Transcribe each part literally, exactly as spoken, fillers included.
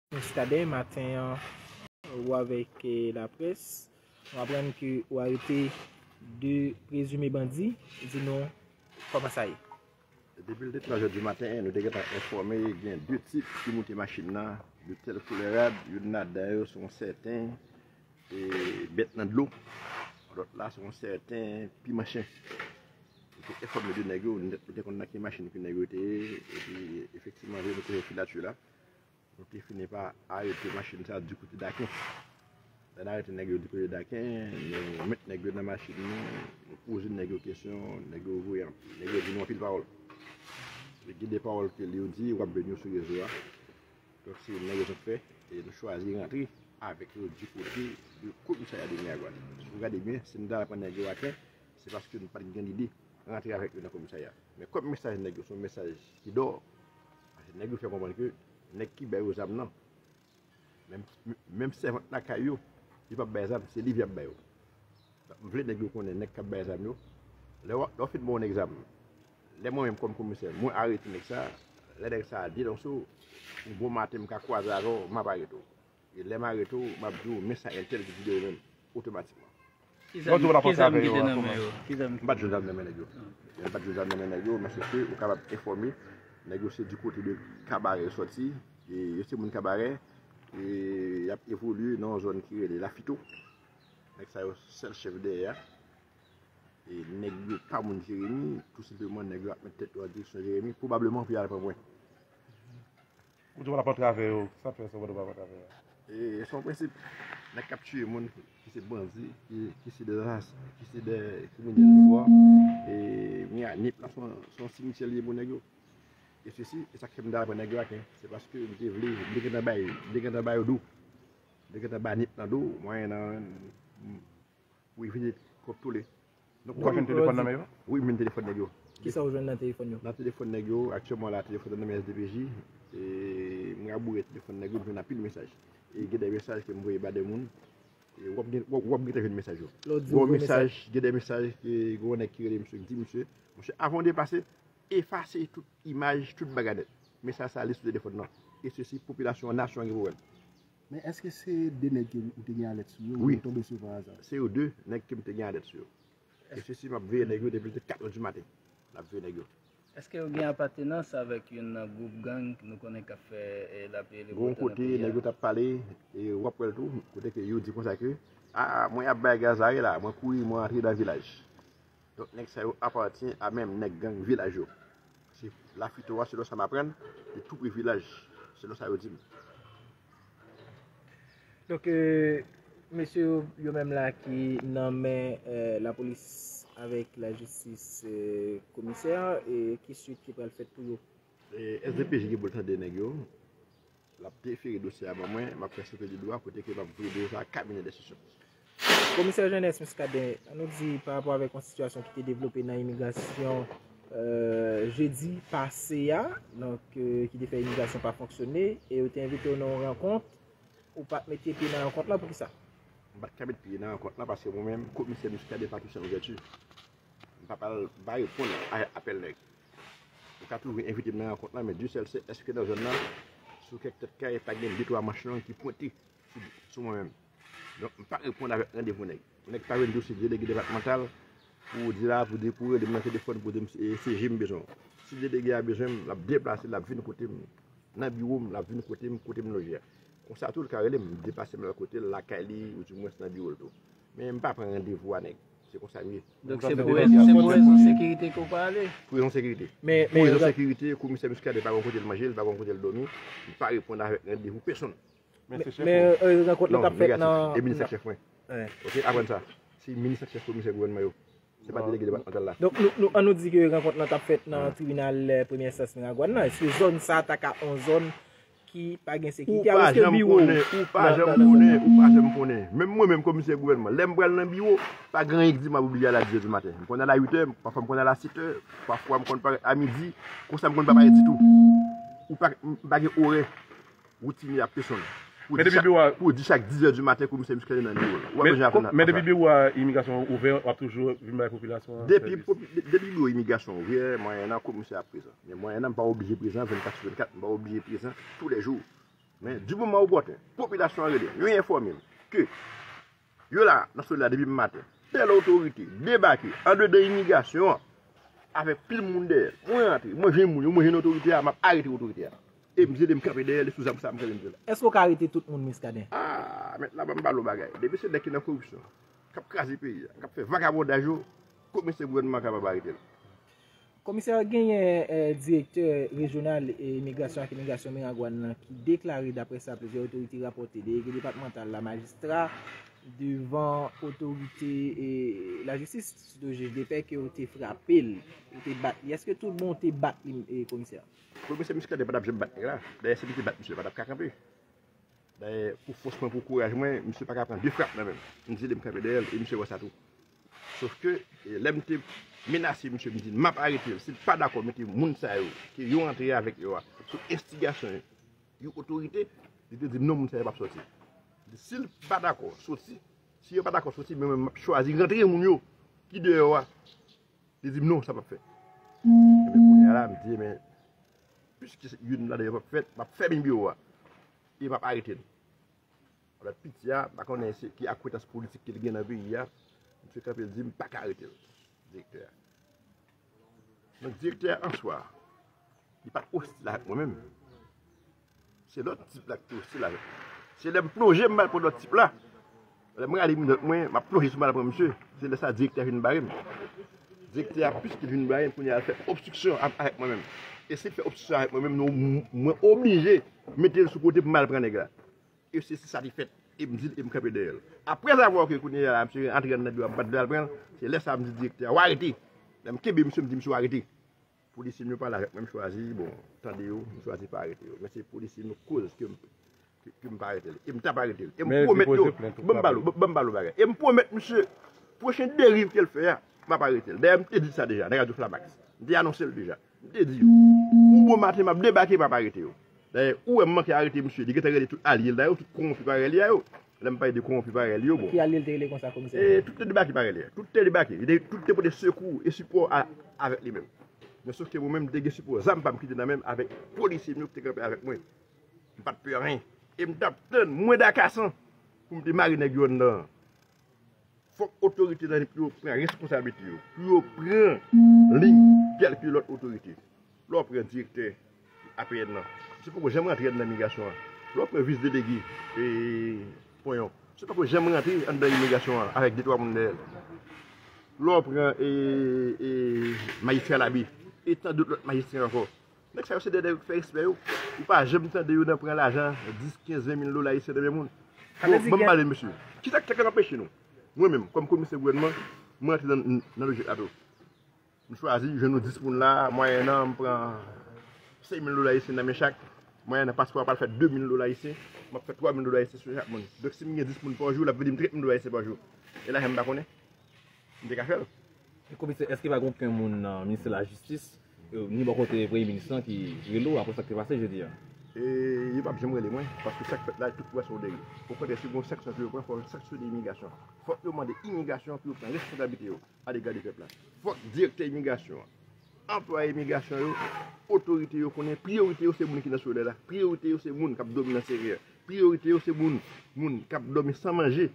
Muscadin, maten an, ou avèk, eh, laprès, nou aprann ke ou arete de prezime bandi. Di nou kòman sa ye. Depi l te twa zè di maten, nou te gentan enfòme gen de tip ki moute machin nan, de tèl koulè rad, youn ladan yo se yon sèten, e, bèt nan dlo, lòt la se yon sèten piman chen. Nou te enfòme de nèg yo, nou te, nou te konn nan ki machin ke nèg yo te ye, epi efektivman, nou te fè filatye la. Nou te fini pa arete machin sa di kote Daken. Lè n arete nèg yo di kote Daken, nou met nèg yo nan machin nou, nou poze nèg yo kesyon, nèg yo voye, nèg yo di nou anpil pawòl. Gen de pawòl ke yo di, w ap jwenn yo sou rezo a. Donk, se nèg yo sot fè, e nou chwazi rantre avèk yo di kote de komisarya de Miragwàn. Si w gade byen, si nou ta pran nèg yo atè, se paske nou pa t gen lide rantre avèk yo nan komisarya. Men kòm mesaj nèg yo se yon mesaj ki dò, paske nèg yo fè konprann ke nèg ki ba yo zam nan, menm, menm sèvant lakay yo, li p ap bay zam, se liv y ap ba yo. M vle nèg yo konnen nèg k ap bay zam yo, lè w, lè w fin ba yon nèg zam, lè mwen menm kòm komisè, mwen arete nèg sa, lè nèg sa denonse w, yon bon maten m ka kwaze avè w, m ap arete w. E lè m arete w, m ap di w, men sa entèl ki di de ou menm, otomatikman. Ki zam, ki zam ki te nan men yo? Ki zam ki M pa t jwenn zam nan men nèg yo. M pa t jwenn zam nan men nèg yo, men se ke ou kapab enfòme. Nèg yo se di kote de Kabarè yo sòti. E yo se moun Kabarè. E y ap evolye nan yon zòn ki rele Lafito. Nèg sa yo sèl chèf dèyè a. E nèg yo pa moun Jeremi, tou senpleman nèg yo ap met tèt yo an direksyon Jeremi, pwobableman pou y al pran mwen. Ou di w ap antre avè yo, sa fè sa w ap antre avè yo? E se yon prensip. Nèg k ap tiye moun, ki se bandi, ki, ki se de, ki se de kriminèl pouvwa, e Miami la se yon, se yon simityè li ye pou nèg yo. E sesi, e sa k fè m ta pran nèg yo atè, se paske m te vle, m te gentan bay, m te gentan bay yo do. M te gentan bay Nip nan do, mwen nan, pou evite twòp tole. Donk, ou pa jwenn telefòn nan men yo? Wi, m jwenn telefòn nèg yo. Kisa w jwenn nan telefòn yo? Nan telefòn nèg yo, aktyèlman la, telefòn nan men S D P J. E mwen raboure telefòn nèg yo, m jwenn anpil mesaj. E gen de mesaj ke m voye ba de moun. E w ap gen, w ap, w ap gentan jwenn mesaj yo. Lè w di w voye mesaj, gen de mesaj ke gen yon nèg ki rele misye, ki di misye, monchè, avan w deplase, efase tout imaj, tout bagay nèt. Mesaj sa li sou telefòn nan. E sesi, popilasyon an, nasyon an gen pou wè l. Men èske se de nèg ke ou te gen alèt sou yo, wi, ou tonbe sou yo pa aza? Se yo de nèg ke m te gen alèt sou yo. E sesi, m ap veye nèg yo depi l te kat è di maten. M ap veye nèg yo. Èske yo gen apatenans avèk youn nan gwoup gang nou konnen k ap fè, eh, lapli e lebetan nan peyi a? Gon kote nèg yo t ap pale, e w ap wè l tou, kote ke yo di konsa ke, a, mwen ap bay gaz la, e la, mwen kouri, mwen antre nan vilaj. Donk, nèg sa yo apatyen a menm nèg gang vilaj yo. Se Lafito a, selon sa m aprann, li tou pre vilaj, selon sa yo di m. Donk, eh, mesye yo, yo menm la ki nan men, eh, lapolis avèk lajistis, eh, komisè, e ki swit ki pral fèt pou yo? Eh, S D P J gen pou l tande nèg yo. L ap defere dosye a ban mwen, m ap fè sote li dwa kote ke m ap voye dosye a kabinè denstriksyon. Komisè Jeunesse Muscadin, an nou di pa rapò avèk yon sitiyasyon ki te devlope nan imigrasyon, eh, jedi pase a, donk, eh, ki te fè imigrasyon pa fonksyone, e yo te envite w nan yon rankont, ou pa t mete pye nan rankont lan, poukisa? M pa t ka met pye nan rankont lan paske mwen menm, komisè Muscadin pa touche an ouvèti. M pa pral, m pa reponn a apèl nèg. Ou ka toujou envite m nan rankont lan, men Dye sèl sè, èske nan zòn nan, sou kèk tèt kay, pa gen de twa manch long ki pwente sou, sou mwen menm? Donk, m pa reponn avèk randevou nèg. Nèg pa vin di w se delege depatmantal pou w di la, pou di, pou rele m nan telefòn, pou di m se, se je m bezwen w. Si delege a bezwen m, l ap deplase, l ap vin kote m. Nan biwo m, l ap vin kote m, kote m loje a. Konsa tou, l ka rele m, m deplase m al kote l, lakay li, oudimwens nan biwo l tou. Men m pa pran randevou a nèg. Se konsa m ye. Donk, se pou, se pou rezon sekirite ke w pa ale? Pou rezon sekirite. Men, pou men, rezon sekirite, komisè Muscadin pa gon kote l manje, li pa gon kote l dòmi, li pa reponn avèk randevou pèsonn. Men, men, eh, rankont lan t ap fèt nan, e minis ak chèf mwen. Wi. Ok, aprann sa. Se minis ak chèf komisè gouvènman yo. Se pa delege depatmantal la. Donk, nou, nou, an nou di ke rankont lan t ap fèt nan tribinal, eh, premyè enstans Miragwàn nan. Èske zòn sa a ta ka yon zòn ki pa gen sekirite? Alòske biwo, ou pa janm konnen, ou pa janm konnen, ou pa janm konnen. Menm mwen menm, komisè gouvènman, lè m pral nan biwo, pa gen anyen ki di m ap oblije al a dis è di maten. M konn al a uit è, pafwa m konn al a sèt è, pafwa m konn parèt a midi, konsa m konn pa parèt ditou. Ou pa, m pa gen orè. Woutiniye a pèsonn. Pou di chak, pou di chak dis è di maten, komisè Muscadin nan biwo l. Ou pa bezwen aprann. Men depi biwo a imigrasyon ouvè, w ap toujou vin bay popilasyon an sèvis? Depi popi-, de-, depi biwo imigrasyon ouvè, mwayennan komisè ap prezan. Men mwayennan, m pa oblije prezan vennkat sou vennkat, m pa oblije prezan toulèjou. Men di moman opòtè, popilasyon an rele, yo enfòme m ke yo la nan solèy la depi maten. Tèl otorite debake andedan imigrasyon an avèk pil moun dèyè l. Mwen rantre, mwen jwenn moun yo, mwen jwenn otorite a, m ap arete otorite a. E m di l, m kanpe dèyè l, e sou zam sa m kanpe m di l. Èske w ka arete tout moun, Muscadin? Ah, mèt la ban m ba l yon bagay. Depi se nèg ki nan koripsyon, k ap kraze peyi a, k ap fè vagabondaj yo, komisè gouvènman an kapab arete l. Komisè, genyen direktè rejyonal imigrasyon ak imigrasyon Miragwàn nan ki deklare, daprè sa plizyè otorite rapòte, delege depatmantal la, majistra, devan otorite lajistis, sitou jij depè, ke yo te frape l, yo te bat li. Èske tout bon yo te bat li, komisè? Komisè Muscadin pa t ap janm bat nèg la. Dayè, si li te bat misye, li pa t ap ka kanpe. Dayè, pou fòs mwen, pou kouraj mwen, misye pa ka pran de frap nan men m. M di l, m kanpe dèyè l, e misye wè sa tou. Sòf ke, lè m te menase misye, m di l, m ap arete l. Si l pa dakò mete moun sa yo, ke yo antre avèk yo a, sou enstigasyon yon otorite, li te di m, non, moun sa yo p ap sòti. Li di, si l pa dakò soti, si yo pa dakò soti, mwen menm, m ap chwazi rantre moun yo ki deyò a. Li di m, non, sa p ap fèt. Ebyen, kounye a la, m di, men, piske youn ladan yo p ap fèt, m ap fèmen biwo a. E m ap arete l. Alò, piti a, m pa konnen se ki akwentans politik ke li gen nan peyi a. Misye kanpe, l di m pa ka arete l, direktè a. Donk, direktè a, an swa, li pa t ostil avèk mwen menm. Se lòt tip la ki te ostil avèk mwen. Se lè m plonje, m al pran lòt tip la. Lè m rale minòt mwen, m ap plonje sou m al pran misye. Se lè sa direktè a vin bare m. Direktè a, piske l vin bare m, kounye a, l fè obstriksyon avèk mwen menm. E si l fè obstriksyon avèk mwen menm, nou, mwen oblije mete l sou kote pou m al pran nèg la. E se, se sa ki fèt. E m di l, e m kanpe dèyè l. Aprè zavwa ke kounye a la, misye antre anndan biwo a, m pa t vle al pran l, se lè sa a m di direktè a, w arete. Lè m kenbe misye, m di misye, w arete. Polisye m yo pale avèk mwen, m chwazi, bon, tande yo, m chwazi pa arete yo. Men se polisye m yo k koz ke m, ke, ke m pa arete l. E m t ap arete l. E m pwomèt yo, ban m ba l, ban m ba l yon bagay. E m pwomèt misye, pwochen deriv ke l fè a, m ap arete l. Dayè, m te di sa deja nan radyo Flamax. M te anonse l deja. M te di yo, yon bon maten, m ap debake, m ap arete yo. Dayè, ou wè m manke arete misye, li gentan rele tout alye l la yo, tout kowonpi parèy li a yo. Lè m pale de kowonpi parèy li yo, bon. Ki alye l te rele konsa, komisè? E tout te debake parèy li a. Tout te debake. Li te, tout te pote sekou e sipò a, avèk li menm. Men sòf ke mwen menm, m te gen sipò zam pa m ki te nan men m avèk polisye m yo ki te kanpe avèk mwen. M pa t pè anyen. E m t ap tann mwen dakasan pou m te mare nèg yo anndan an. Fòk otorite nan Nip yo pran responsablite yo, pou yo pran liy kèlke lòt otorite. Lè w pran direktè A P N nan, misye poko janm rantre anndan imigrasyon an. Lè w pran vis delege, e, Ponyon, misye poko janm rantre anndan imigrasyon an avèk de twa moun dèyè l. Lè w pran, e, e, majistra Labi, e tan dòt lòt majistra ankò. Nèg sa yo se de nèg yo ki fè respè yo. Ou pa janm tande yo nan pran lajan dis, kenz, ven mil dola ayisyen nan men moun. Bon, ban m pale, mesye. Kisa k te ka anpeche nou? Mwen menm, kòm komisè gouvènman, mwen rantre nan, nan lojik la tou. M chwazi jwenn nou dis moun la, mwayennan, m pran senk mil dola ayisyen nan men chak. Mwayennan, paspò a pral fè de mil dola ayisyen, m ap fè twa mil dola ayisyen sou chak moun. Donk, si m gen dis moun pa jou, l ap vini m trant mil dola ayisyen pa jou. E lajan m pa konnen. M te ka fè l. Komisè, èske pa gen okenn moun nan ministè lajistis, e, ni bò kote premye minis lan ki rele w apre sa k te pase jodi a? E, yo p ap janm rele mwen, paske sa k fèt la, tout wè se yon deriv. Okontrè, si gen yon sanksyon pou yo pran, fò yo sanksyone imigrasyon. Fòk yo mande imigrasyon pou yo pran responsablite yo a dega de pèp la. Fòk direktè imigrasyon an, anplwaye imigrasyon yo, otorite yo konnen priyorite yo se moun ki nan solèy la, priyorite yo se moun k ap dòmi nan sereyè, priyorite yo se moun, moun k ap dòmi san manje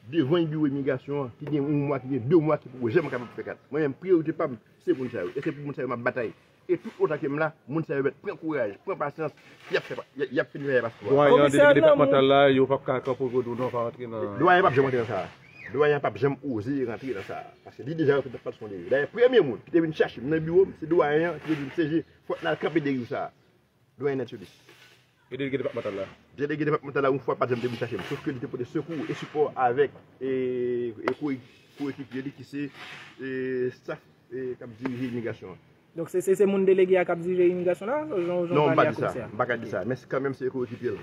devan biwo imigrasyon an, ki gen yon mwa, ki gen de mwa, ki poko janm kapab fè kat. Mwen menm, priyorite pa m, se moun sa yo. E se pou moun sa yo m ap batay. E tout otan ke m la, moun sa yo mèt pran kouraj, pran pasyans, y ap fè, y, y ap fini fè paspò a. Dwayen an, delege depatmantal la, yo p ap ka kanpe w di w non, pa rantre nan. Dwayen p ap janm rantre nan sa a. Dwayen p ap janm oze rantre nan sa a. Paske li deja wè ke n ap pase yon deriv. Dayè, premye moun ki te vin chache m nan biwo m, se dwayen an, ki te di m, C G, fòk n al kanpe deriv sa a. Dwayen Nètilis. E delege depatmantal la? Delege depatmantal la, yon fwa, pa t janm te vin chache m. Sòf ke li te pote sekou e sipò avèk, e, e koe-, koekipye li ki se, e, staf, e, k ap dirije imigrasyon an. Donk, se, se, se moun delege a k ap dirije imigrasyon la? Ou jan, ou jan pale a komisè a? Non, m pa di sa. M pa ka di sa. Men se kanmenm se koekipye l.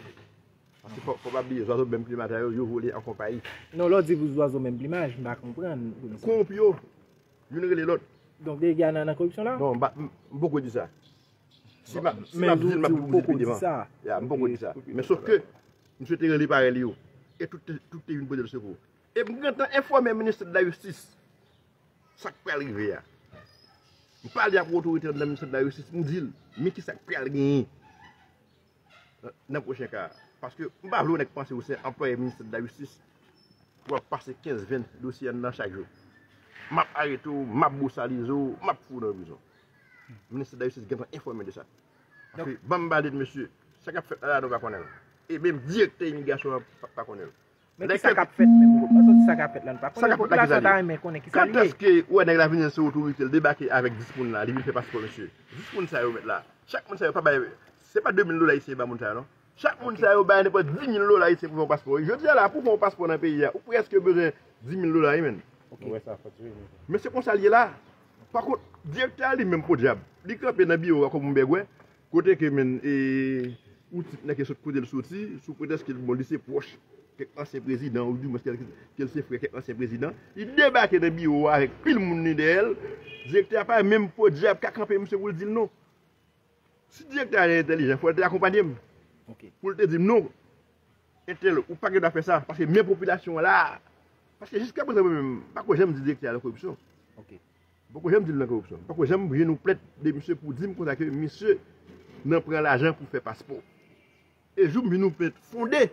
Paske fò, fò pa bliye, zwazo menm plimaj la yo, yo vole an konpayi. Non, lè w di zwazo menm plimaj, m pa konprann, komisè. Kowonpi yo, youn rele lòt. Donk, delege a nan, nan koripsyon la? Non, m pa, m, m poko di sa. Si m ap, si m ap di l, m ap di w poko di sa. Ya, m poko di sa. Men sòf ke, misye te rele parèy li yo. E tout te, tout te vin pote l sekou. E m gentan enfòme ministè de la jistis sa k pral rive a. M pale ak otorite anndan ministè de la jistis, m di l, men kisa k pral genyen. nan, nan pwochen ka a. Paske m pa vle yon nèg panse ou se anplwaye ministè de la jistis pou w ap pase kenz, ven dosye anndan chak jou. M ap arete w, m ap bwosalize w, m ap fout w nan prizon. Ministè de la jistis gentan enfòme de sa. Paske ban m pale de mesye, sa k ap fèt la, la nou pa konnen l. E menm direktè imigrasyon an pa, pa konnen l. Men kisa k ap fèt menm? Sa k ap fèt la, nou pa konnen. Popilasyon ta renmen konnen kisa li ye. Kantèske ou wè nèg la vini sou otorite, l debake avèk dis moun la, li vin fè paspò mesye? Dis moun sa yo mèt la. Chak moun sa yo pa bay, se pa de mil dola ayisyen yo ba moun sa yo non. Chak moun sa yo bay nenpòt dis mil dola ayisyen pou fè yon paspò. Jodi a la, pou fè yon paspò nan peyi a, ou prèske bezwen dis mil dola wi, menn. Men se konsa l ye la. Pa kont, direktè a li menm podyab, li kanpe nan biwo a kòm yon bègwè, kote ke menn, e, yon tip nèg ki sot kote l soti, sou pretèske bon, li se pwòch kèk ansyen prezidan, ou dimwens ke, ke l se frè kèk ansyen prezidan, li debake nan biwo a avèk pil moun li dèyè l, direktè a pa menm podyab ka kanpe misye pou l di l non. Si direktè a te entèlijan, fò l te akonpanye m. Pou l te di m non, entèl, ou pa gen dwa fè sa, paske men popilasyon an la. Paske jiskaprezan mwen menm, m pako janm di direktè a nan koripsyon. M pako janm di l nan koripsyon. M pako janm jwenn yon plent de misye pou di m konsa ke misye nan pran lajan pou fè paspò. E jou m vin yon plent fonde,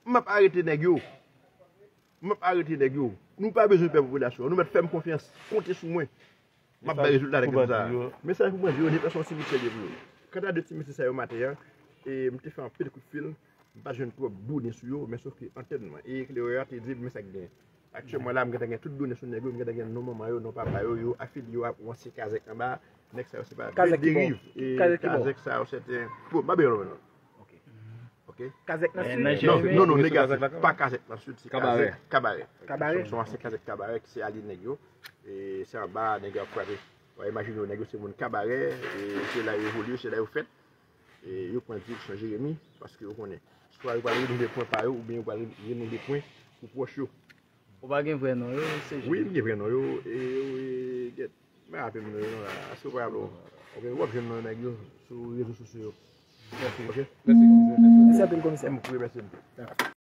m ap arete nèg yo. M ap arete nèg yo. Nou pa bezwen pè popilasyon an. Nou mèt fè m konfyans. Konte sou mwen. M ap bay rezilta nèg yo sa. Mesaj pou bandi yo, Neptè se yon simityè li ye pou yo. Kanta de ti mesye sa yo maten an, e m te fè anpil kout fil, m pa jwenn twòp done sou yo, men sof ke antèn mwen e eklerè a te di m men sa k gen. Aktyèlman la, m gentan gen tout done sou nèg yo, m gentan gen non manman yo, non papa yo, yo afilye yo ak yon ansyen kazèk anba. Nèg sa yo se pa de deriv. E kazèk sa yo se te, bon, m pa bezwen non. Ok. Kazèk nan sid? Non, non, non, nèg la se pa kazèk nan sid, se kazèk Kabarè. Kabarè. Se yon ansyen kazèk Kabarè ki se alye nèg yo. E se anba nèg yo ap frape. Ou imajine w, nèg yo se moun Kabarè, e se la yo evolye, se la yo fèt. E yo pran direksyon Jeremi, paske yo konnen swa yo pral renouvle pwen pa yo, oubyen yo pral renouvle pwen pou pwòch yo. Ou pa gen vrè non yo, se jis. Wi, m gen vrè non yo, e, e, gèt, m pa raple m non yo non la, èske w pa raple w? Ok, w ap jwenn non nèg yo sou rezo sosyo yo. Mèsi. Ok? Mèsi, komisè. Mèsi anpil, komisè. M remèsye m.